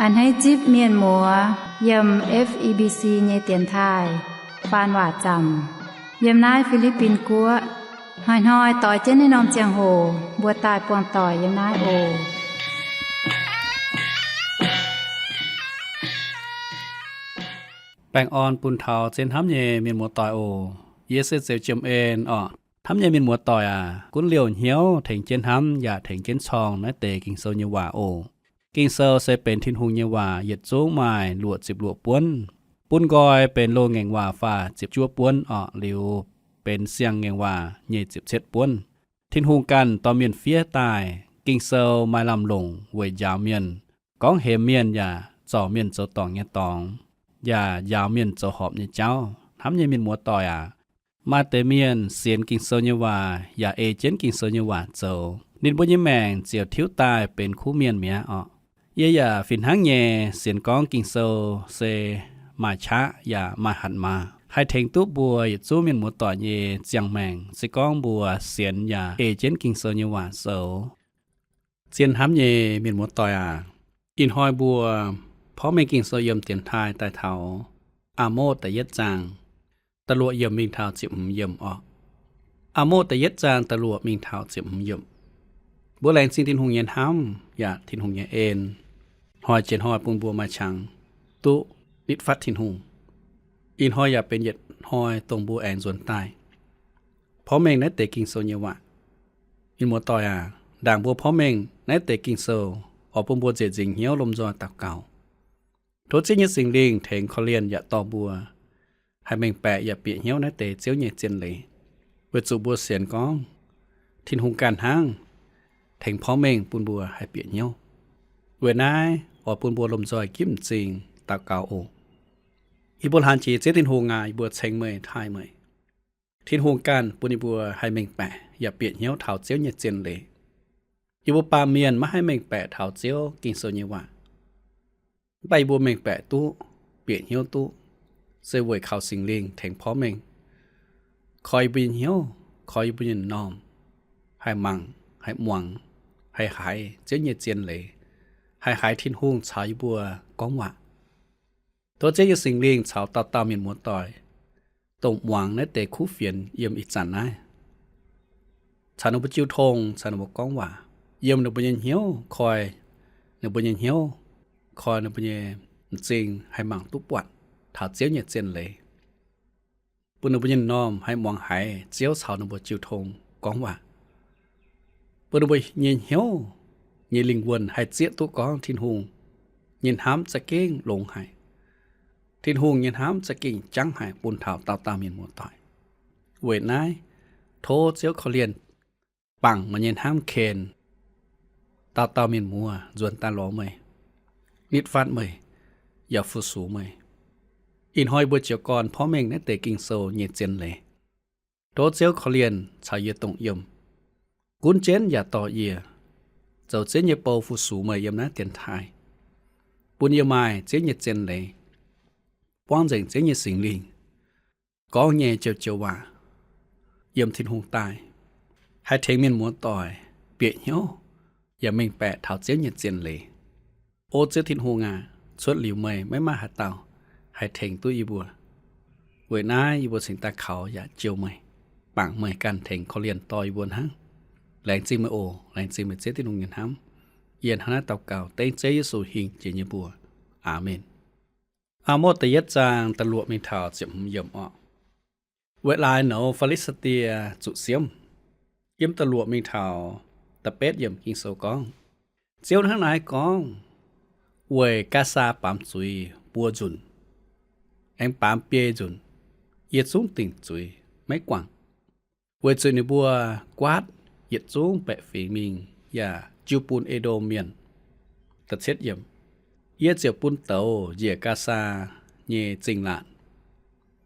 A'hneiv zipv mienh muoz yiem F E B C nyei dienx taaih faan waac zaamc yiem naaiv Fi^li^bin Guoqv. Hnoi-hnoi doix jienv naaiv norm ziangh hoc mbuo daaih buangh doic yiem naaiv oc. Baengh orn bun taux zien hnamv nyei mienh muoz doic oc. Yie se Zeux Jiem En orqc. Hnamv nyei mienh muoz doic aac, gunv liouh hnyouv tengx jienv hnamv yaac tengx jienv corng naaiv deix Ging-Sou nyei waac oc. Ging-Sou se benx Tin-Hungh nyei waac, yietc zungv maaih luoqc ziepc luoqc buonv. Bun nqoi benx loz-ngaengc waac faah ziepc juov buonv orqc, liuz benx siang-ngaengc waac nyei ziepc cietv buonv. Tin-Hungh ganh dorh mienh fiev daaih. Ging-Sou maaih lamh longc weic njaaux mienh, gorngv hemx mienh yaac zorc mienh zoux dorngc nyei dorngx, yaac njaaux mienh zoux horpc nyei jauv. Hnamv nyei mienh muoz doic aac, maaih deix mienh sienx Ging-Sou nyei waac yaac ei jienv Ging-Sou nyei waac zoux, ninh mbuo nyei maengc ziouc tiuv daaih benx kuv mienh mi'aqv orqc. Yie yaac fih hnangv nyei sienx gorngv Ging-Sou se maaih qaqv yaac maaih hatc maaz, haih tengx duqv mbuo yietc zungv mienh muoz doic nyei ziangh maengc, se gorngv mbuo sienx yaac ei jienv Ging-Sou nyei waac zoux. Zien hnamv nyei mienh muoz doic aac, ih hnoi mbuo porv mengh Ging-Sou yiem dienx taaih daaih taux Aa^motv da'yietv zaang, da'luoqc yiemc mingh taux ziepc hmz yiemc orqc. Aa^motv da'yietv zaang da'luoqc mingh taux ziepc hmz yiemc. Mbuo laengz zingh Tin-Hungh nyei hnamv yaac Tin-Hungh nyei en, hnoi jiex hnoi bun mbuo maaih qangx duqv nitv fatv Tin-Hungh. Ih hnoi yaac benx yietc hnoi dongh mbuo aengx nzuonx daaih porv mengh naaiv deix Ging-Sou nyei waac. Mienh muoz doic aac, ndaangc mbuo porv mengh naaiv deix Ging-Sou, oix bun mbuo nzieqc nzingc hnyouv lomh nzoih daux gaux, tov Ziouv nyei Singx Lingh tengx korv-lienh yaac dorh mbuo haih mengh baeqc yaac bieqc hnyouv naaiv deix Ziouv nyei zien leiz, weic zuqc mbuo sienx gorngv Tin-Hungh ganh hnangv tengx porv mengh bun mbuo haih bieqc hnyouv. Weic naaiv oix bun mbuo lomh nzoih ginv m'zing daux gaux oc. Yie mbuo hlan jiex. Ziouv Tin-Hungh aac, yie mbuo ceng meih, taaih meih. Tin-Hungh ganh bun yie mbuo haih mengh baeqc yaac bieqc hnyouv taux Ziouv nyei zien leiz. Yie mbuo baamh mienh maiv haih mengh baeqc taux Ziouv Ging-Sou nyei waac. Mv baac yie mbuo mengh baeqc duqv, bieqc hnyouv duqv, se weic kaux Singx Lingh tengx porv mengh koi yie mbuo nyei hnyouv, koi yie mbuo nyei m'normh, haih mangc, haih muangx, haih haiz Ziouv nyei zien leiz, haih haiz Tin-Hungh caux yie mbuo gorngv waac. Tov Ziouv nyei Singx Lingh caux dauh dauh mienh muoz doic, dongh muangx naaiv deix kuv fienx yiem ih zanc naaiv, caux ninh mbuo jiu tong, caux ninh mbuo gorngv waac, yiem ninh mbuo nyei hnyouv koi ninh mbuo nyei hnyouv, koi ninh mbuo nyei m'zing haih mangc duqv buatc taux Ziouv nyei zien leiz, bun ninh mbuo nyei m'normh haih muangx haiz Ziouv caux ninh mbuo jiu tong gorngv waac, bun ninh mbuo nyei hnyouv nyei lingh wuonh haih zieqv duqv gorngv Tin-Hungh nyei hnamv za'gengh longx haic, Tin-Hungh nyei hnamv za'gengh jangv haic bun taux dauh dauh mienh muoz doic. Weic naaiv, tov Ziouv korv-lienh bangc meih nyei hnamv ken dauh dauh mienh muoz nzuonx daaih lorz meih, nitv fatv meih, yaac fu-sux meih. Ih hnoi mbuo jiez gorn porv mengh naaiv deix Ging-Sou nyei zien leiz. Tov Ziouv korv-lienh caux yie dongh yiem, gunv jienv yaac dorh yie zoux Ziouv nyei bou fu-sux meih yiem naaiv dienx taaih, bun yie maaih Ziouv nyei zien leiz, buangv nzengc Ziouv nyei Singx Lingh gorngv nyei joux-joux waac yiem Tin-Hungh daaih, haih tengx mienh muoz doic bieqc hnyouv yaac mengh baeqc taux Ziouv nyei zien leiz. O Ziouv Tin-Hungh aac, cuotv liuz meih maiv maaih haaix dauh haih tengx duqv yie mbuo. Weic naaiv yie mbuo cingx daaih kaux yaac jouh meih, bangc meih ganh tengx korv-lienh dorh yie mbuo hnangv. Laengz zingh meih oc. Laengz zingh meih Ziouv Tin-Hungh nyei hnamv. Yie hnangv naaiv daux gaux dengv Ziouv Yesu hingh jiex nyei mbuox. Aamen. Aa^motv da'yietv zaang da'luoqc mingh taux ziepc hmz yiemc orqc. Weic laaix nouz Fi^li^saa^die zuqc siemv. Yiem da'luoqc mingh taux da'betv yiemc Ging-Sou gorngv, Ziouv hnangv naaiv gorngv, Weic Gaasaa baamz zuiz buo nzunc, aengx baamz biei nzunc, yie zungv dingc zuiz maiv guangc, weic zuqc ninh mbuo guaatv yietc zungv baeqc fingx mingh yaac jiu bun E^ndom Mienh. Yie ziouc bun douz njiec Gaasaa nyei zingh laatc.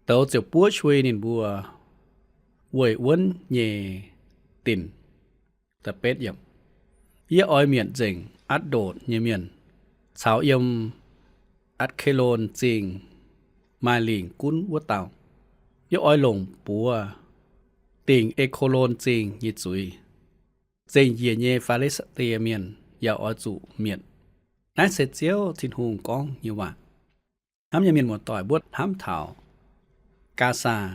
Douz ziouc buov qui ninh mbuo weih wuonv nyei dinc. Yie oix mietc nzengc Atc^ndotc nyei mienh caux yiem Atc^ke^lon Zingh maaih lingc gunv wuov dauh. Yie oix longc buoz dingc E^ko^lon Zingh nyei zuiz. Zengc njiec nyei Fi^li^saa^die Mienh yaac oix zuqc mietc. Naaiv se Ziouv Tin-Hungh gorngv nyei waac. Hnamv nyei mienh muoz-doic, mbuo hnamv taux Gasaa.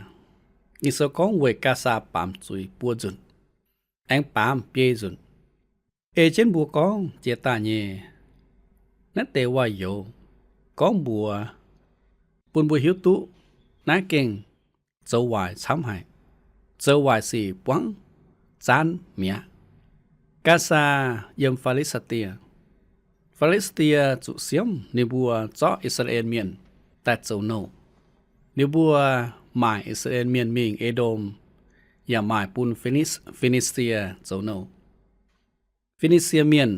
Ging-Sou gorngv weic Gasaa baamz zuiz buo nzunc, aengx baamz biei nzunc. Ei jienv mbuo gorngv jiex daaih nyei naaiv deix waac-youz gorngv mbuox bun mbuo hiuv duqv naaiv gengh zoux waaic camv haic, zoux waaic sic buangv zaanv mi'aqv. Gasaa yiem Fi^li^saa^die. Fi^li^saa^die zuqc siemv ninh mbuo zorqv I^saa^laa^en Mienh daaih zoux nouh. Ninh mbuo maaic I^saa^laa^en Mienh mingh E^ndom, yaac maaic bun Fi^ni, Fi^ni^sie zoux nouh. Fi^ni^sie Mienh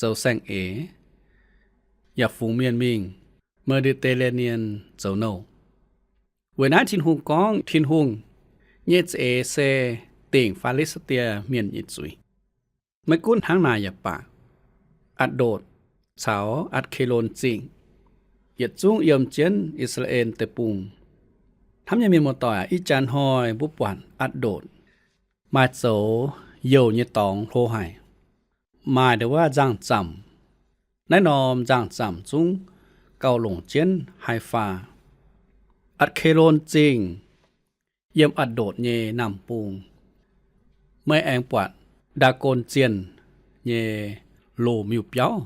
zoux saeng-eix, yaac fungx mienh mingh Me^di^te^raa^nie zoux nouh. Weic naaiv Tin-Hungh gorngv Tin-Hungh nyei za'eix se dingc Fi^li^saa^die Mienh nyei zuiz. Maiv gunv hnangv naaic yaac baac, Atc^ndotc caux Atc^ke^lon Zingh yietc zungv yiem jienv I^saa^laa^en Deic-Bung. Hnamv nyei mienh muoz-doic, ih jaax hnoi mbuo buatc Atc^ndotc maaih zoux youh nyei dorngx hlo haic, maaih ndau wuov nzangc-zamc. Naaiv norm nzangc-zamc zungv gauh longc jienv Haifaa. Atc^ke^lon Zingh yiem Atc^ndotc nyei naamh bung. Meih aengx buatc Ndaa^gon Zienh nyei loz-miuc-biauv,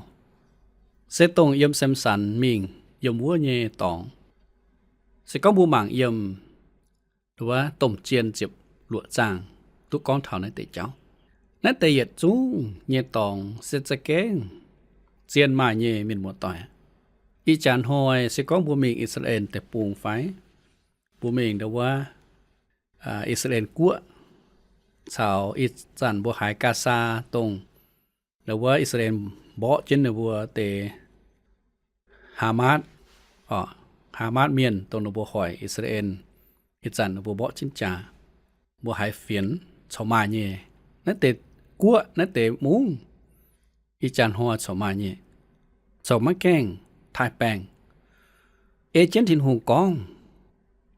se dongh yiem Samx^san mingh yiem wuov nyei dorngx. Se gorngv mbuo mangc yiem wuov Domh Jien ziepc luoqc zaang duqv gorngv taux naaiv deix jauv. Naaiv deix yietc zungv nyei dorngx se za'gengh zien maaih nyei mienh muoz-doic. Ih jaax hnoi se gorngv mbuo mingh I^saa^laa^en Deic-Bung fai mbuo mingh ndau wuov I^saa^laa^en Guoqv caux ih zanc mbuo haiz Gasaa dongh ndau wuov I^saa^laa^en mborqv jienv ninh mbuo deix Haamatv, Haamatv mienh dongh ninh mbuo hoic I^saa^laa^en, ih zanc ninh mbuo mborqv jienv jaax, mbuo haiz fienx corc maaih nyei. Naaiv deix guoqv, naivv deix mungv, ih jaax hnoi corc maaih nyei, corc maiv gaengh taaih baengh. Ei jienv Tin-Hungh gorngv,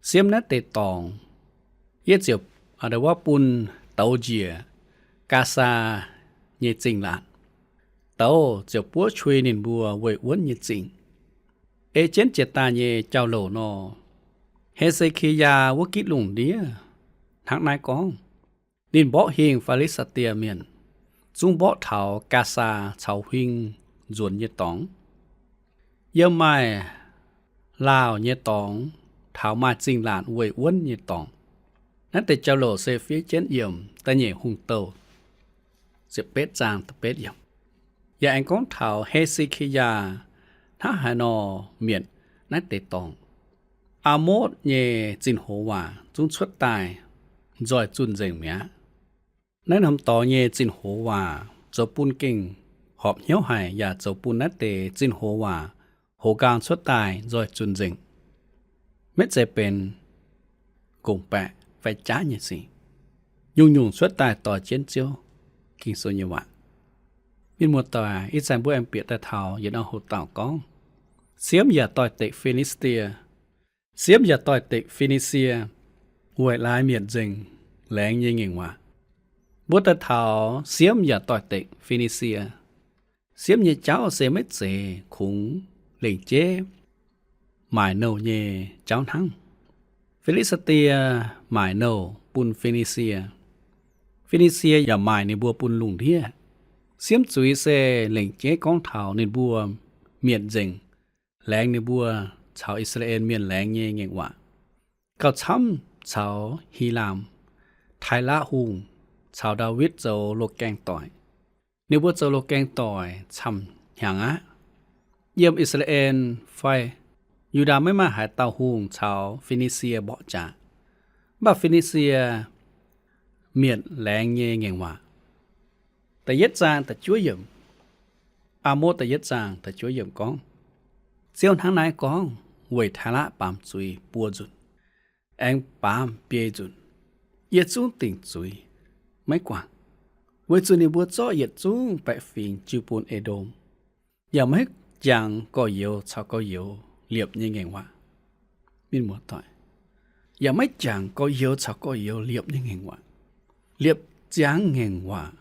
siemv naaiv deix dorngx, yie ziouc wuov bun douz njiec Gasaa nyei zingh laatc. Douz ziouc buov qui ninh mbuo weih wuonv nyei zingh. Ei jienv jiex daaih nyei jauv-louc nor, He^se^ki^yaa wuov gitv lungh ndiev hnangv naaiv gorngv. Ninh mborqv hingh Fi^li^saa^die Mienh, zungv mborqv taux Gasaa caux huing nzuonx nyei dorngx. Yiem maaih laauh nyei dorngx taux maaih zingh laatc weih wuonv nyei dorngx. Naaiv deix jauv-louc se fiev jienv yiem Da'nyeic Hungh Douh ziepc betv zaang da'betv yiemc. Yaac aengx gorngv taux He^se^ki^yaa hnangv haaix nor mietc naaiv deix dorngx. Aamotv nyei zinh hoz waac zungv cuotv daaih nzoih zunh nzengc mi'aqv. Naaiv norm dorngx nyei zinh hoz waac zoux bun gengh horpc hnyouv haic yaac zoux bun naaiv deix zinh hoz waac hoz nqaang cuotv daaih nzoih zunh nzengc. Maiv zeiz benx gongc baeqc fai jaav nyei sic. Nyungc-nyungc cuotv daaih doix jienv Ziouv Ging-Sou nyei waac. Mienh muoz-doic, ih zanc mbuo aengx bieqc daaih taux yietc norm hoc dauh gorngv, siemv yaac doix-dekc Fi^ni^sie. Siemv yaac doix-dekc Fi^ni^sie weic laaix mietc nzengc laengz nyei ngaengc waac. Mbuo daaih taux siemv yaac doix-dekc Fi^ni^sie. Siemv nyei jauv se maiv zeiz kungx lengc jeiv maaic nouh nyei jauv hnangv. Fi^li^saa^die maaic nouh bun Fi^ni^sie. Fi^ni^sie yaac maaic ninh mbuo bun lungh ndiev. Siemv zuiz se lengc jeiv gorngv taux ninh mbuo mietc nzengc laengz ninh mbuo caux I^saa^laa^en Mienh laengz nyei ngaengc waac, gauh camv caux Hilaam, Taailaqv Hungh, caux Ndaawitv zoux loz-gaeng doic. Ninh mbuo zoux loz-gaeng doic camv hnyangx aqv. Yiem I^saa^laa^en fai Yu^ndaa maiv maaih haaix dauh hungh caux Fi^ni^sie mborqv jaax, mv baac Fi^ni^sie mietc laengz nyei ngaengc waac. Da'yietv zaang da'juov yiemc, Aamotv da'yietv zaang da'juov yiemc gorngv, Ziouv hnangv naaiv gorngv weic Taailaqv baamz zuiz buo nzunc, aengx baamz biei nzunc. Yie zungv dingc zuiz, maiv guangc, weic zuqc ninh mbuo zorqv yietc zungv baeqc fingx jiu bun E^ndom, yaac maiv jangx gorx-youz caux gorx-youz liepc nyei ngaengc waac. Mienh muoz-doic, yaac maiv jangx gorx-youz caux gorx-youz liepc nyei ngaengc waac. Liepc ziangx ngaengc waac,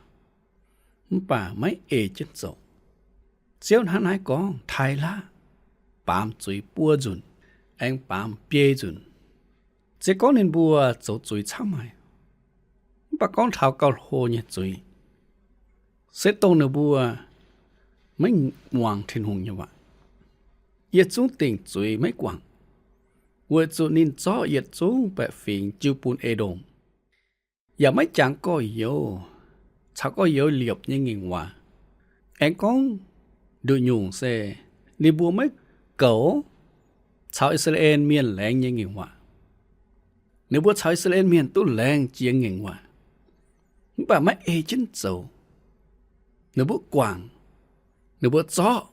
mv baac maiv ei jienv zoux. Ziouv hnangv naaiv gorngv, Taaih laqv, baamz zuiz buo nzunc, aengx baamz biei nzunc. Se gorngv ninh mbuo zoux zuiz camv haic, mv baac gorngv taux gauh hlo nyei zuiz, se dongh ninh mbuo maiv muangx Tin-Hungh nyei waac, yietc zungv dingc zuiz maiv guangc, weic zuqc ninh zorqv yietc zungv baeqc fingx jiu bun E^ndom, yaac maiv jangx gorx-youz caux gorx-youz liepc nyei ngaengc waac. Aengx gorngv nduqc nyungc se ninh mbuo maiv goux caux I^saa^laa^en Mienh laengz nyei ngaengc waac. Ninh mbuo caux I^saa^laa^en Mienh duqv laengz jiex ngaengc waac, mv baac maiv ei jienv zoux. Ninh mbuo guangc, ninh mbuo zorqv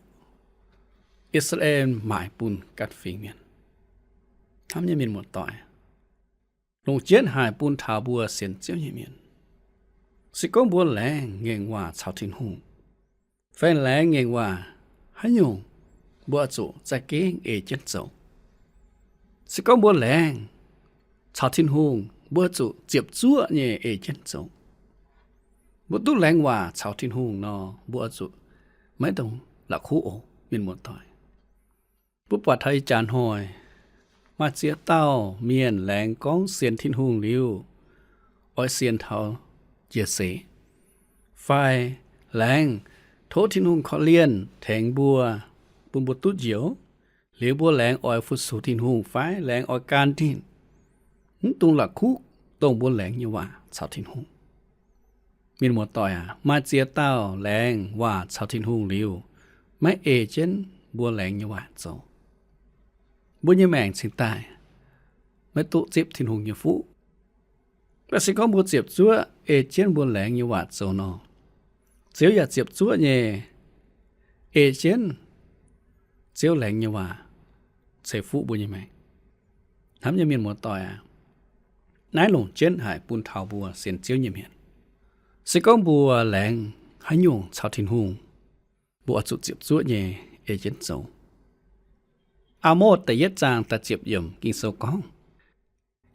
I^saa^laa^en maaic bun ganh fingx mienh. Hnamv nyei mienh muoz-doic, longc jienv haic bun taux mbuo sienx Ziouv nyei mienh. Se gorngv mbuo laengz ngaengc waac caux Tin-Hungh, fai laengz ngaengc waac haaix nyungc, mbuo oix zuqc za'gengh ei jienv zoux. Se gorngv mbuo laengz caux Tin-Hungh, mbuo zuqc ziepc zuoqv nyei ei jienv zoux. Mbuo duqv laengz waac caux Tin-Hungh nor, mbuo oix zuqc maiv dungx la'kuqv oc, mienh muoz-doic. Mbuo buatc taux ih jaax hnoi maaih ziex dauh mienh laengz gorngv sienx Tin-Hungh liuz, oix sienx taux jiex seix, fai laengz tov Tin-Hungh korv-lienh tengx mbuo, bun mbuo duqv njoux. Liuz mbuo laengz oix fu-sux Tin-Hungh fai laengz oix gan ninh, mv dungx la'kuqv dongh mbuo laengz nyei waac caux Tin-Hungh. Mienh muoz-doic aac, maaih ziex dauh laengz waac caux Tin-Hungh liuz, maiv ei jienv mbuo laengz nyei waac zoux, mbuo nyei maengc cingx daaih maiv duqv zipv Tin-Hungh nyei fuqv. Mv baac se gorngv mbuo ziepc zuoqv ei jienv mbuo laengz nyei waac zoux nor, Ziouv yaac ziepc zuoqv nyei ei jienv Ziouv laengz nyei waac ceix fuqv mbuo nyei maengc. Hnamv nyei mienh muoz-doic aac, naaiv longc jienv haic bun taux mbuo sienx Ziouv nyei mienh. Se gorngv mbuo laengz haaix nyungc caux Tin-Hungh, mbuo oix zuqc ziepc zuoqv nyei ei jienv zoux. Aa^motc da'yietv zaang da'ziepc yiemc Ging-Sou gorngv,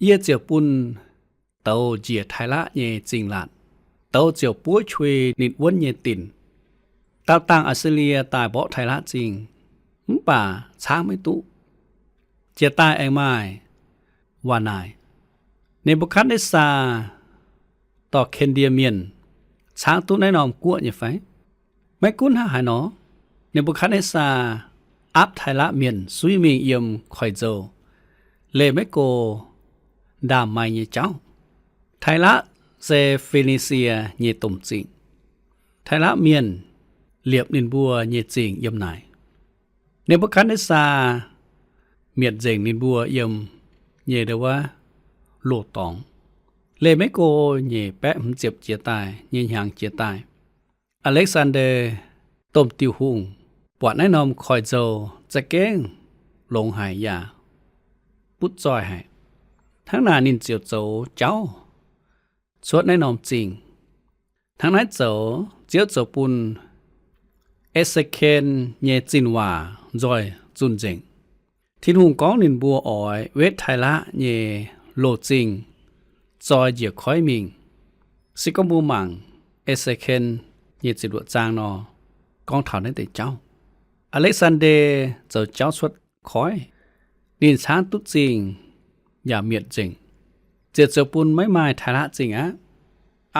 Yie ziouc bun douz njiec Taaih laqv nyei zingh laatc. Douz ziouc buov qui ninh wuonv nyei dinc. Daauh dangh Aa^si^lie daaih mborqv Taaih laqv zingh, mv baac caangv maiv duqv. Jiex daaih aengx maaih waac naaic, Ne^mbu^katv^netv^saa dorh Ken^ndie Mienh caangv duqv naaiv norm guoqv nyei fai? Maiv gunv hnangv haaix nor, Ne^mbu^katv^netv^saa aapv Taaih laqv Mienh suiv mingh yiem koiv-nzou, leih maiv go ndaamv-maing nyei jauv. Taaih laqv se Fi^ni^sie nyei domh zingh. Taaih laqv Mienh liepc ninh mbuo nyei zingh yiem naaic. Ne^mbu^katv^netv^saa mietc nzengc ninh mbuo yiem nyei ndo wuov loz-dorngx, leih maiv go nyic baeqv hmz ziepc jiex daaih nyei hnyangx jiex daaih. Aa^lekv^saan^nde domh diuh hungh buatc naaiv norm koiv-nzou za'gengh longx haic yaac butv zoih haic. Hnangv naaic ninh ziouc zoux jauv cuotv naaiv norm zingh. Hnangv naaiv zoux, Ziouv ziouc bun E^se^ken nyei zinh waac nzoih zunh nzengc. Tin-Hungh gorngv ninh mbuo oix wetv Taaih laqv nyei loz-zingh zoi njiec koiv mingh. Se gorngv mbuo mangc E^se^ken nyei ziepc luoqc zaang nor, gorngv taux naaiv deix jauv. Aa^lekv^saan^nde zoux jauv cuotv koiv. Ninh caangv duqv zingh yaac mietc nzengc, ziouc zoux bun maiv maaih Taaih laqv zingh aqv.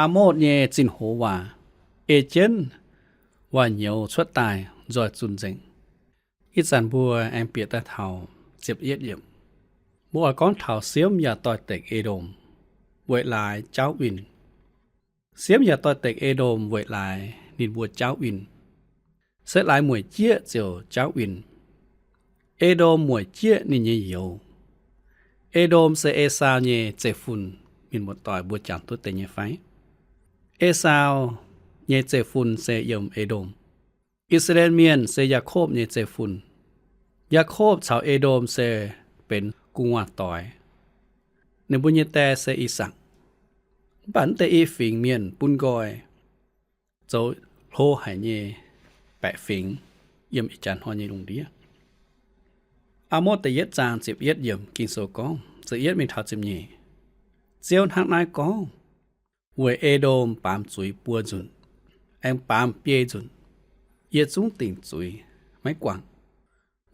Aa^motv nyei zinh hoz waac ei jienv waac-nyouz cuotv daaih nzoih zunh nzengc. Ih zanc mbuo aengx bieqc daaih taux ziepc yietv yiemc. Mbuo oix gorngv taux siemv yaac doix-dekc E^ndom weic laaix jauv winh. Siemv yaac doix-dekc E^ndom weic laaix ninh mbuo jauv winh. Se laaix mueic jieqv ziouc jauv winh. E^ndom mueic jieqv ninh nyei youz. E^ndom se Esaau nyei zeiv-fun. Mienh muoz-doic, mbuo jangx duqv deix nyei fai? Esaau nyei zeiv-fun se yiem E^ndom. I^saa^laa^en Mienh se Yaakopv nyei zeiv-fun. Yaakopv caux E^ndom se benx gu'nguaaz-doix. Ninh mbuo nyei die se I^sakc. Mv baac naaiv deix i fingx mienh bun nqoi zoux hlo haic nyei baeqc fingx yiem ih jaax hnoi nyei lungh ndiev. Aa^motv da'yietv zaang ziepc yietv yiemc Ging-Sou gorngv, ziepc yietv mingh taux ziepc nyeic, Ziouv hnangv naaiv gorngv, Weic E^ndom baamz zuiz buo nzunc, aengx baamz biei nzunc. yie zungv dingc zuiz maiv guangc,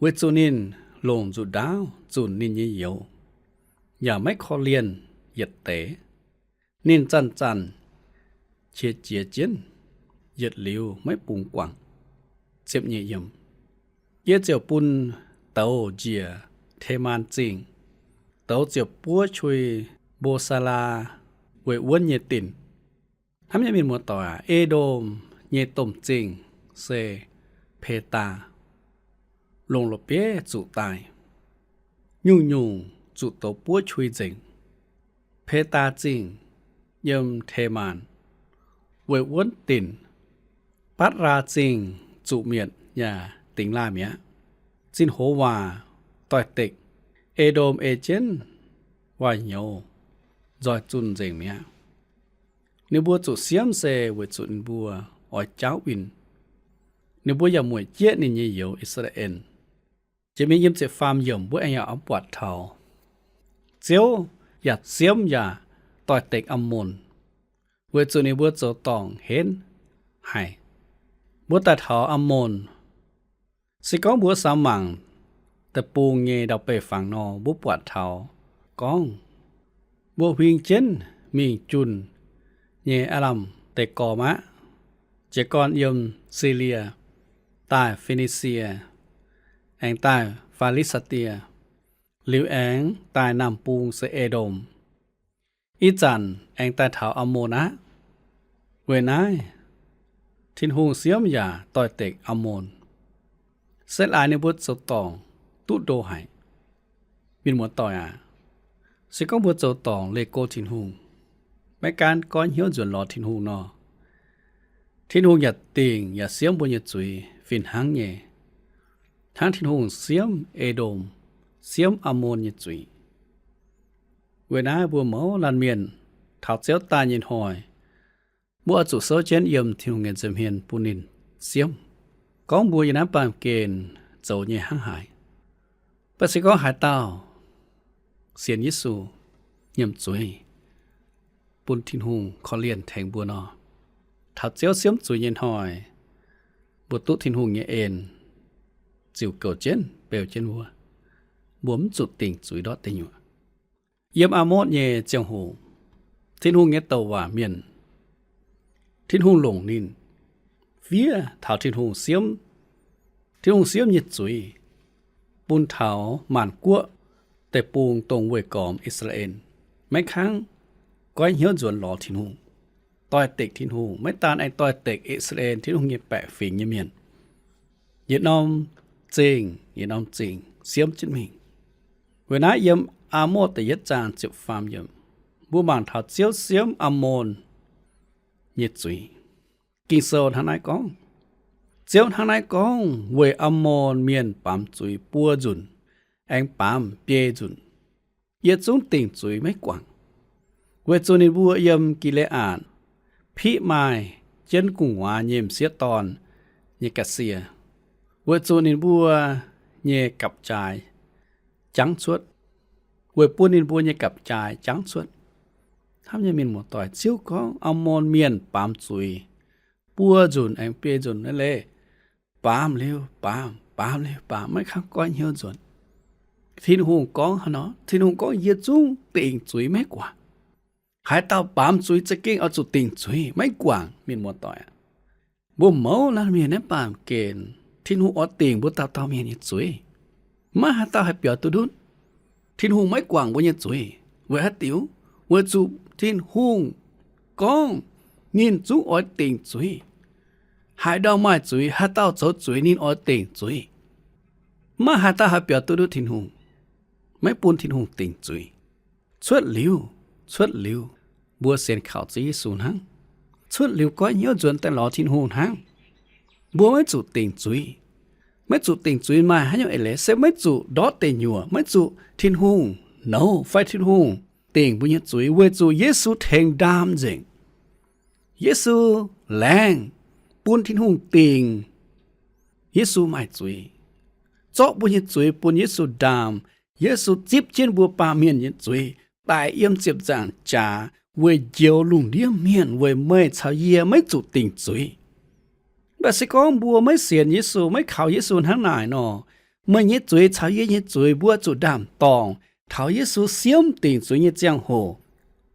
weic zuqc ninh longc nzuqc ndaauv zunc ninh nyei youz, yaac maiv korv-lienh yietc deix. Ninh zanc-zanc qiex jiez jienv, yietc liuz maiv bungx guangc. Yie ziouc bun douz njiec Temaan Zingh. Douz ziouc buov qui Mbo^saa^laa, weic wuonv nyei dinc. Hnamv nyei mienh muoz-doic aac, E^ndom nyei domh zingh se Petaa, longc la'bieiv zuqc daaih. Nyungc-nyungc zuqc douz buov qui nzengc. Petaa Zingh yiem Temaan, weic wuonv dinc. Baatv^laa Zingh zuqc mietc yaac dingx laaih mi'aqv. Zinh hoz waac doix-dekc, E^ndom ei jienv waaic nyouz nzoih zunh nzengc mi'aqv. Ninh mbuo zuqc siemv se weic zuqc ninh mbuo oix jaauv winh. Ninh mbuo yaac mueic jieqv ninh nyei youz, I^saa^laa^en. Jiex mingh yiem ziepc faam yiemc mbuo aengx yaac oix buatc taux Ziouv yaac siemv yaac doix-dekc Ammon, weic zuqc ninh mbuo zoux dorngc henv haic. Mbuo daaih taux Ammon, se gorngv mbuo samx mangc deic-bung nyei ndau-beih fangx nor, mbuo buatc taux gorngv mbuo huing jienv mingh junh nyei aav lamh deix gormx aqv. Jiez gorn yiem Silie, daaih Fi^ni^sie, aengx daaih Fi^li^saa^die, liuz aengx daaih naamh bung se E^ndom. Ih zanc aengx daaih taux Ammon aqv. Weic naaiv, Tin-Hungh siemv yaac doix-dekc Ammon. Se laaix ninh mbuo zoux dorngc duqv ndo haic. Mienh muoz-doic aac, se gorngv mbuo zoux dorngc leih go Tin-Hungh, maiv gaanv goiv hnyouv nzuonx lorz Tin-Hungh nor, Tin-Hungh yaac dingc yaac siemv mbuo nyei zuiz fih hnangv nyei, hnangv Tin-Hungh siemv E^ndom, siemv Ammon nyei zuiz. Weic naaiv mbuo mouz laanh mienh taux Ziouv daaih nyei hnoi, mbuo oix zuqc souv jienv yiem Tin-Hungh nyei nza'hmien bun ninh siemv, gorngv mbuo yiem naaiv baamh gen zoux nyei hnangv haaix. Mv baac se gorngv haaix dauh sienx Yesu, nyiemc zuiz, bun Tin-Hungh korv-lienh tengx mbuo nor, taux Ziouv siemv zuiz nyei hnoi, mbuo duqv Tin-Hungh nyei en ziux goux jienv, beu jienv wuov. Mbuo mv zuqc dingc zuiz ndortv deic nyuoqc. Yiem Aamotv nyei ziangh hoc, Tin-Hungh nyei douc waac mienh, Tin-Hungh longc ninh fiev taux Tin-Hungh siemv, Tin-Hungh siemv nyei zuiz bun taux maanc guoqv deic-bung dongh weih gormx I^saa^laa^en, maiv kangv goiv hnyouv nzuonx lorz Tin-Hungh, doix-dekc Tin-Hungh, maiv daan aengx doix-dekc I^saa^laa^en, Tin-Hungh nyei baeqc fingx nyei mienh, yietc norm zingh yietc norm zingh siemv jienv mingh. Weic naaiv yiem Aamotv da'yietv zaang ziepc faam yiemc, mbuo mangc taux Ziouv siemv Aamon nyei zuiz. Ging-Sou hnangv naaiv gorngv, Ziouv hnangv naaiv gorngv, weic Aamon mienh baamz zuiz buo nzunc, aengx baamz biei nzunc, yie zungv dingc zuiz maiv guangc, weic zuqc ninh mbuo yiem Gi^le^aatc piqv maaih jienv gu'nguaaz nyei m'sieqv dorn nyei ga'sie, weic zuqc ninh mbuo nyei gapv-jaaix jangv cuotv, weic bun ninh mbuo nyei gapv-jaaix jangv cuotv. Hnamv nyei mienh muoz-doic, Ziouv gorngv Aamon mienh baamz zuiz buo nzunc aengx biei nzunc naaiv leiz, baamz liuz baamz, baamz liuz baamz, maiv kangv goiv hnyouv nzuonx. Tin-Hungh gorngv haaix nor? Tin-Hungh gorngv, yie zungv dingc zuiz maiv guangc. Haaix dauh baamz zuiz za'gengh oix zuqc dingc zuiz maiv guangc, mienh muoz-doic aac. Mbuo mouz laanh mienh naaiv baamh gen, Tin-Hungh oix dingc mbuo dauh dauh mienh nyei zuiz. Maiv haaix dauh haih biaux duqv ndutv. Tin-Hungh maiv guangc mbuo nyei zuiz. Weic haaix diuc? Weic zuqc Tin-Hungh gorngv ninh zungv oix dingc zuiz. Haaix ndau maaih zuiz, haaix dauh zoux zuiz, ninh oix dingc zuiz. Maiv haaix dauh haih biaux duqv ndutv Tin-Hungh, maiv bun Tin-Hungh dingc zuiz. Cuotv liuz, cuotv liuz, mbuo sienx kaux Ziouv Yesu hnangv. Cuotv liuz goiv hnyouv nzuonx daaih lorz Tin-Hungh hnangv. Mbuo maiv zuqc dingc zuiz. Maiv zuqc dingc zuiz maaih haaix nyungc eix leiz? Se maiv zuqc ndortv deic nyuoqc, maiv zuqc Tin-Hungh nouz fai Tin-Hungh dingc mbuo nyei zuiz, weic zuqc Yesu tengx ndaam nzengc. Yesu laengz bun Tin-Hungh dingc Yesu maaih zuiz, zorqv mbuo nyei zuiz bun Yesu ndaam. Yesu zipv jienv mbuo baamh mienh nyei zuiz daaih yiem ziepc nzaangc jaax weic njoux lungh ndiev mienh, weic meih caux yie maiv zuqc dingc zuiz. Mv Mv baac se gorngv mbuo maiv sienx Yesu, maiv kaux Yesu hnangv naaic nor, meih nyei zuiz caux yie nyei zuiz mbuo zuqc ndaam-dorngc taux Yesu siemv dingc zuiz nyei ziangh hoc,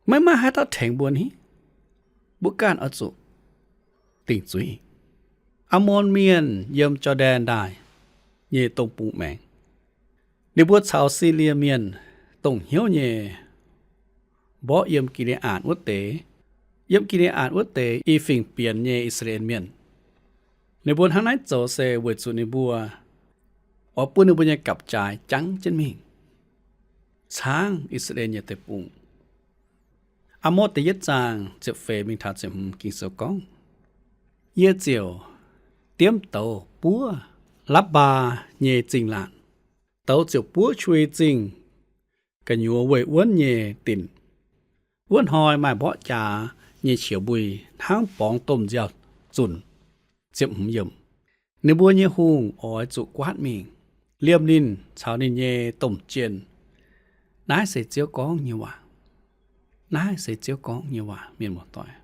maiv maaih haaix dauh tengx mbuo ni. Mbuo ganh oix zuqc dingc zuiz. Ammon Mienh yiem Jor^ndaen Ndaaih nyei domh bung maengx. Ninh mbuo caux Silie Mienh dongh hnyouv nyei mborqv yiem Gi^ne^aatc wuov deix. Yiem Gi^ne^aatc wuov deix i fingx bienx nyei I^saa^laa^en Mienh. Ninh mbuo hnangv naaiv zoux se weic zuqc ninh mbuo oix bun ninh mbuo nyei gapv-jaaix jangv jienv mingh, caangv I^saa^laa^en nyei deic-bung. Aa^motv da'yietv zaang ziepc feix mingh taux ziepc hmz Ging-Sou gorngv, Yie ziouc diemv douz buov Lapv^mbaa nyei zingh laatc. Douz ziouc buov qui zingh gu'nyuoz weih wuonv nyei dinc. Wuov hnoi maaih mborqv jaax nyei qiex mbui hnangv borngz domh nziaaux-zunc. Ninh mbuo nyei hungh oix zuqc guaatv mingh, liemh ninh caux ninh nyei domh jien. Naaiv se Ziouv gorngv nyei waac. Naaiv se Ziouv gorngv nyei waac, mienh muoz-doic.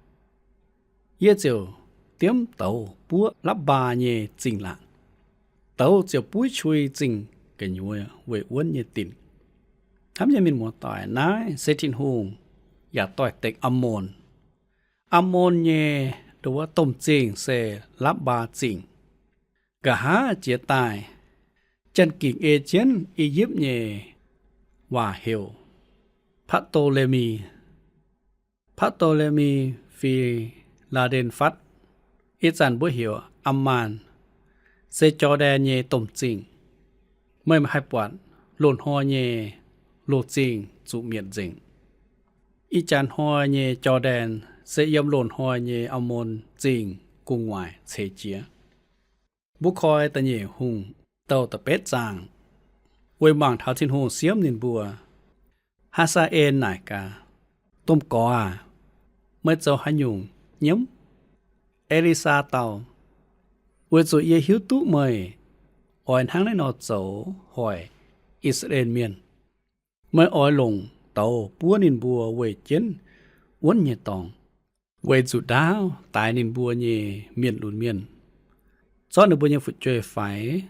Yie ziouc diemv douz buov Lapv^mbaa nyei zingh laatc. Douz ziouc buov qui zingh gu'nyuoz weih wuonv nyei dinc. Hnamv nyei mienh muoz-doic, naaiv se Tin-Hungh yaac doix-dekc Ammon. Ammon nyei ndo wuov domh zingh se Lapv^mbaa Zingh. Nqa'haav jiex daaih, Janx-Gikc ei jienv I^yipv nyei waac heuc Patc^to^le^mi. Patc^to^le^mi Fi^laa^nden^fatv, ih zanc mbuo heuc Aa^maan, se Jor^ndaen nyei domh zingh. Meih haih buatc loz-hnoi nyei loz-zingh zuqc mietc nzengc. Ih jaax hnoi nyei Jor^ndaen se yiem loz-hnoi nyei Aa^mon Zingh gu'nguaaic ceix jiez. Mbuo koi Da'nyeic Hungh douh da'betv zaang, weic mangc taux Tin-Hungh siemv ninh mbuo. Haa^saa^en naaic gaax, Domh Gorx aac, meih zoux haaix nyungc nyiemv? E^li^saa dau, Weic zuqc yie hiuv duqv meih oix hnangv naaiv nor zoux hoic I^saa^laa^en Mienh. Meih oix longc douz buov ninh mbuo weih jienv wuonv nyei dorngx, weic zuqc ndaauv daix ninh mbuo nyei mienh lunx mienh, zorqv ninh mbuo nyei fu'jueiv-faix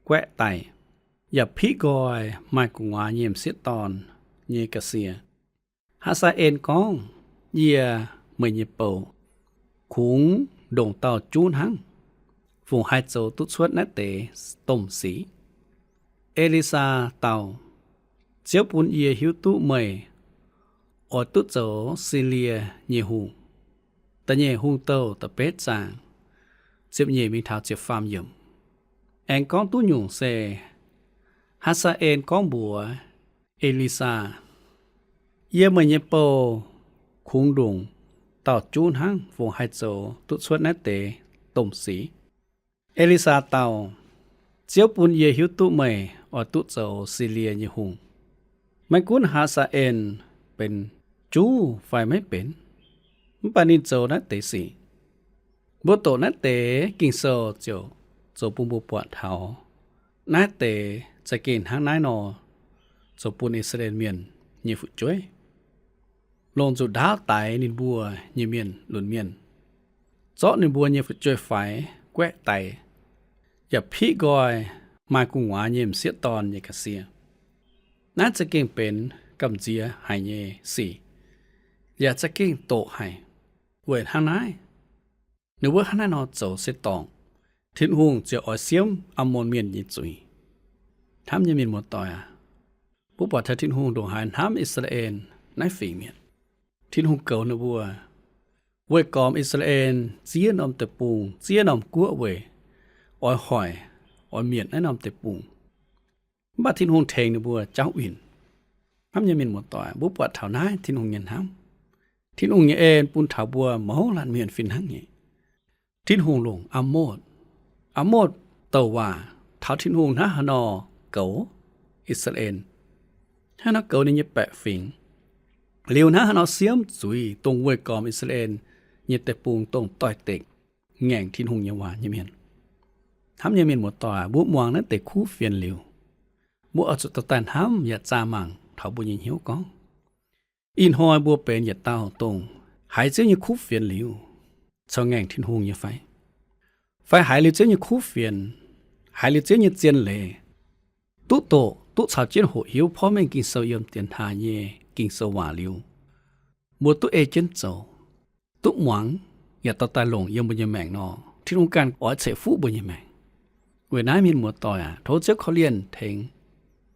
guaeqv daic, yaac piqv nqoi maaih gu'nguaaz nyei m'sieqv dorn nyei ga'sie. Haa^saa^en gorngv, Yie, meih nyei bou, kungx ndongc dauh juv hnangv, fungc haih zoux duqv cuotv naaiv deix domh sic? E^li^saa dau, Ziouv bun yie hiuv duqv meih oix duqv zoux Silie nyei hungh. Da'nyeic Hungh douh da'betv zaang, ziepc nyeic mingh taux ziepc faam yiemc. Aengx gorngv duqv nyungc se, Haa^saa^en gorngv mbuox E^li^saa, Yie, meih nyei bou, kungx ndongc dauh juv hnangv, fungc haih zoux duqv cuotv naaiv deix domh sic? E^li^saa dau, Ziouv bun yie hiuv duqv meih oix duqv zoux Silie nyei hungh. Maiv gunv Haa^saa^en benx juv fai maiv benx, mv baac ninh zoux naaiv deix sic. Mbuo doqc naaiv deix Ging-Sou ziouc zoux bun mbuo buatc taux naaiv deix za'gengh hnangv naaiv nor zoux bun I^saa^laa^en Mienh nyei fu'jueiv, longc nzuqc ndaauv daix ninh mbuo nyei mienh lunx mienh, zorqv ninh mbuo nyei fu'jueiv-faix guaeqv daic, yaac piqv nqoi maaih gu'nguaaz nyei m'sieqv dorn nyei ga'sie. Naaiv za'gengh benx gamh nziex haic nyei sic, yaac za'gengh doqc haic. Weic hnangv naaiv, ninh mbuo hnangv naaiv nor zoux se dorngc, Tin-Hungh ziouc oix siemv Ammon Mienh nyei zuiz. Hnamv nyei mienh muoz-doic aac, mbuo buatc taux Tin-Hungh ndongc haaix hnamv I^saa^laa^en naaiv fingx mienh. Tin-Hungh goux ninh mbuo, weih gormx I^saa^laa^en ziex norm deic-bung, ziex norm guoqv weic oix hoic, oix mietc naaiv norm deic-bung. Mv baac Tin-Hungh tengx ninh mbuo jauv winh. Hnamv nyei mienh muoz-doic, mbuo buatc taux naaiv Tin-Hungh nyei hnamv. Tin-Hungh nyei en bun taux mbuo mouz laanh mienh fih hnangv nyei. Tin-Hungh longc Aamotv. Aamotv douc waac taux Tin-Hungh hnangv haaix nor goux I^saa^laa^en, hnangv haaix nor goux ninh nyei baeqc fingx, liuz hnangv haaix nor siemv zuiz dongh weih gormx I^saa^laa^en nyei deic-bung dongh doix-dekc ngaengc Tin-Hungh nyei waac nyei mienh. Hnamv nyei mienh muoz-doic, mbuo muangx naaiv deix kuv fienx liuz, mbuo oix zuqc dorh daaih hnamv yaac zaah mangc taux mbuo nyei hnyouv gorngv, ih hnoi mbuo benx yietc dauh dongh haiz Ziouv nyei kuv fienx liuz, caux ngaengc Tin-Hungh nyei fai? fai haiz liuz Ziouv nyei kuv fienx, haiz liuz Ziouv nyei zien leiz, duqv doqc, duqv caux jienv hoqc hiuv porv mengh Ging-Sou yiem dienx taaih nyei Ging-Sou waac liuz, mbuo duqv ei jienv zoux, duqv muangx, yaac dorh daaih longc yiem mbuo nyei maengc nor, Tin-Hungh ganh oix ceix fuqv mbuo nyei maengc. Weic naaiv mienh muoz-doic aac, tov Ziouv korv-lienh tengx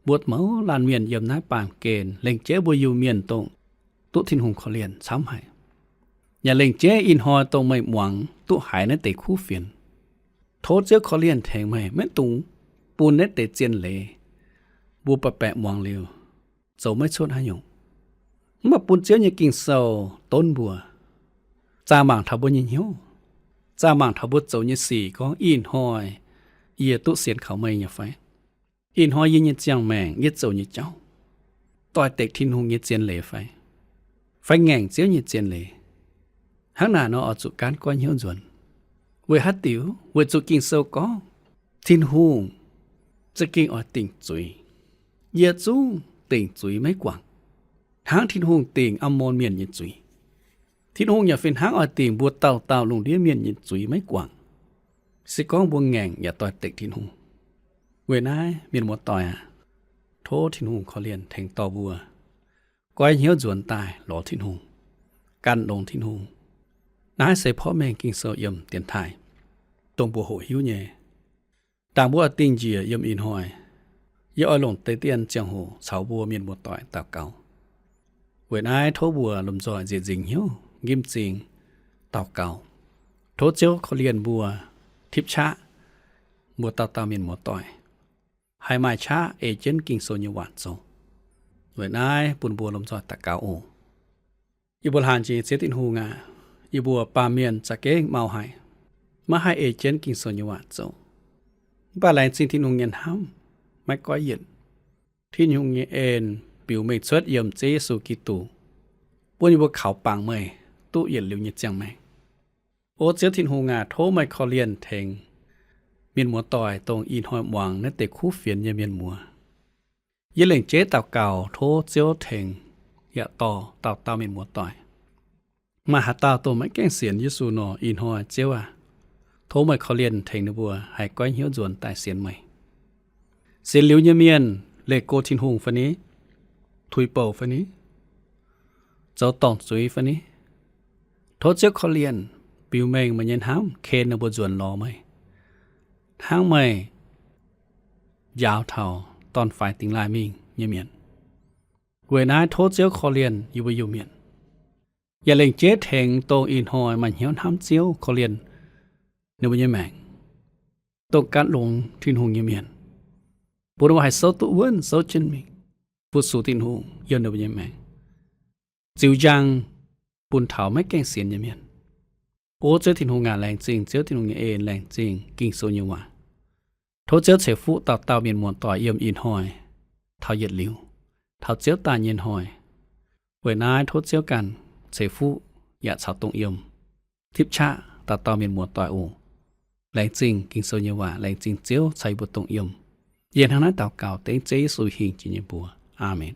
mbuo mouz laanh mienh yiem naaiv baamh gen, lengc jeiv mbuo Iu-Mienh dongh duqv Tin-Hungh korv-lienh camv haic. Yaac lengc jeiv ih hnoi dongh meih muangx duqv haiz naaiv deix kuv fienx, tov Ziouv korv-lienh tengx meih maiv dungx bun naaiv deix zien leiz mbuo baeqc baeqc muangx liuz zoux maiv cuotv haaix nyungc. Mv baac bun Ziouv nyei Ging-Sou donv mbuo, zaah mangc taux mbuo nyei hnyouv, zaah mangc taux mbuo zoux nyei sic gorngv, ih hnoi yie duqv sienx kaux meih nyei fai? Ih hnoi yie nyei ziangh maengc, yie zoux nyei jauv doix-dekc Tin-Hungh nyei zien leiz fai? Fai ngaengc Ziouv nyei zien leiz? Hnangv naaic nor oix zuqc gaanv goiv hnyouv nzuonx. Weic haaix diuc? Weic zuqc Ging-Sou gorngv, Tin-Hungh za'gengh oix dingc zuiz. Yie zungv dingc zuiz maiv guangc, hnangv Tin-Hungh dingc Aamon Mienh nyei zuiz. Tin-Hungh yaac fih hnangv oix dingc mbuo dauh dauh lungh ndiev mienh nyei zuiz maiv guangc, se gorngv mbuo ngaengc yaac doix-dekc Tin-Hungh. Weic naaiv mienh muoz-doic aac, tov Tin-Hungh korv-lienh tengx dorh mbuo goiv hnyouv nzuonx daaih lorz Tin-Hungh, gan longx Tin-Hungh. Naaiv se porv mengh Ging-Sou yiem dienx taaih, dongh mbuo hoqc hiuv nyei. Ndaangc mbuo oix dingh njiec yiem ih hnoi, yie oix longc deix dien ziangh hoc caux mbuo mienh muoz-doic daux gaux. Weic naaiv tov mbuo lomh nzoih nzieqc nzingc hnyouv, nqimv zingx daux gaux. Tov Ziouv korv-lienh mbuo, tipv qaqv mbuo dauh dauh mienh muoz-doic haih maaih qaqv ei jienv Ging-Sou nyei waac zoux. Weic naaiv bun mbuo lomh nzoih daux gaux oc. Yie mbuo laanh jiex Ziouv Tin-Hungh aac, yie mbuo baamh mienh za'gengh mau haic, maiv haih ei jienv Ging-Sou nyei waac zoux. Mv baac laengz zingh Tin-Hungh nyei hnamv maiv goiv yienc. Tin-Hungh nyei en biux mengh cuotv yiem Ziouv Yesu Giduc, bun yie mbuo kaux bangc meih duqv yietc liuz nyei ziangh maengc. O Ziouv Tin-Hungh aac, tov meih korv-lienh tengx mienh muoz-doic, dongh ih hnoi muangx naaiv deix kuv fienx nyei mienh muoz. Yie lengc jeiv daux gaux tov Ziouv tengx yaac dorh dauh dauh mienh muoz-doic. Maaih haaix dauh dongh maiv gaengh sienx Yesu nor, ih hnoi Ziouv aac, tov meih korv-lienh tengx ninh mbuo haih goiv hnyouv nzuonx daaih sienx meih. Sienx liuz nyei mienh leih go Tin-Hungh fai ni? Tuix bouc fai ni? Zoux dorngc zuiz fai ni? Tov Ziouv korv-lienh biux mengh meih nyei hnamv ken ninh mbuo nzuonx lorz meih, hnangv meih njaaux taux dorn-faix dingx laaih mingh nyei mienh. Weic naaiv tov Ziouv korv-lienh yie mbuo Iu-Mienh, yaac lengc jeiv tengx dongh ih hnoi maaih hnyouv hnamv Ziouv korv-lienh ninh mbuo nyei maengc, dongh gan longx Tin-Hungh nyei mienh, bun ninh mbuo haih souv duqv wuonv, souv jienv mingh fu-sux Tin-Hungh yiem ninh mbuo nyei maengc, ziux njang bun taux maiv gaengh sienx nyei mienh. O Ziouv Tin-Hungh aac, laengz zingh Ziouv Tin-Hungh nyei en, laengz zingh Ging-Sou nyei waac. Tov Ziouv ceix fuqv dauh dauh mienh muoz-doic yiem ih hnoi taux yietc liuz, taux Ziouv daaih nyei hnoi. Weic naaiv tov Ziouv ganh ceix fuqv yaac caux dongh yiem tipv qaqv dauh dauh mienh muoz-doic oc. Laengz zingh Ging-Sou nyei waac, laengz zingh Ziouv caux yie mbuo dongh yiem. Yie hnangv naaiv daux gaux dengv Ziouv Yesu hingh jiex nyei mbuox. Aamen.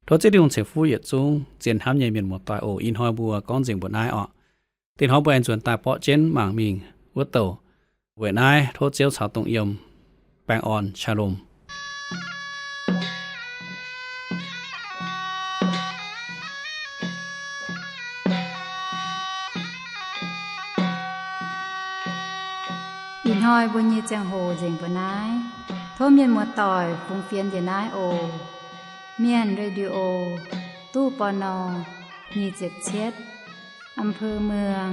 Tov Ziouv Tin-Hungh ceix fuqv yietc zungv zien hnamv nyei mienh muoz-doic oc. Ih hnoi mbuo gorngv nzengc mbuo naaiv oc. Dinh hnoi mbuo aengx nzuonx daaih borqv jienv mangc mingh wuov douh. Weic naaiv tov Ziouv caux dongh yiem. Baengh orn, shalom. Ih hnoi mbuo nyei ziangh hoc nzengc mbuo naaiv. Tov mienh muoz-doic fungx fienx njiec naaiv oc. Mienh Radio, ตู้ ปณ. nyic ziepc cietv, อำเภอเมือง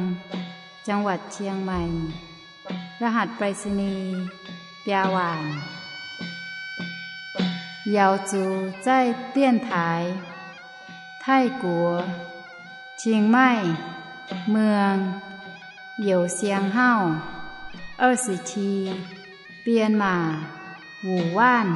จังหวัดเชียงใหม่ รหัสไปรษณีย์ biaa waanc. Yaux zuqc zaih dienx taaix Taiv-Guoqv, Chiang Mai, เมือง Youh Siang Hauv, 二十七, Bienh Maac, Wuh Waanv.